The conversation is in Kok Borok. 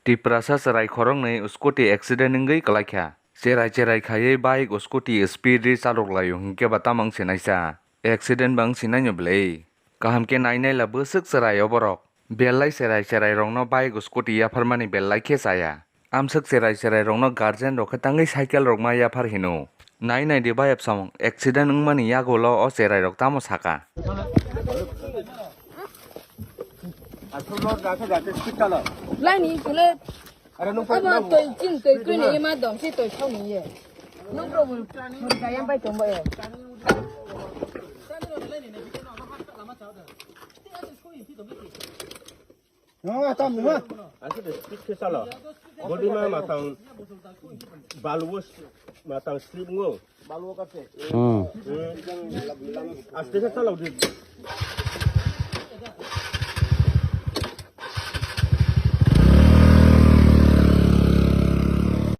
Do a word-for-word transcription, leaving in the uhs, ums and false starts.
Tiprasa chwrai khoroknwi scooty accident wngwi kwlaikha. Cherai cherai khaiwi bike scooty speed ri chalok laio hinkhe ba tamo wng sinaisa. Accident ba wng sinaino bwlwi. Kaham khe nainai la bwswk chwrai o borok. Belai cherai cherai rokno bike scooty yapharmani belai khe chaya. Amswk cherai cherai rokno guardian rok khe tangwi cycle rok ma yaphar hino. Nai nai di bayap samung accident wngmani yagulo o cherai rok tamo saka. Laini kule. Abo toi chini toi kwini ima dong si toi thau ni ye. Nung rok mun kaya bai tong ba ye. Aswk de speed khe chalo. Body ma matang balu o matang slip ngo. Hmm. Aste khe chalo di.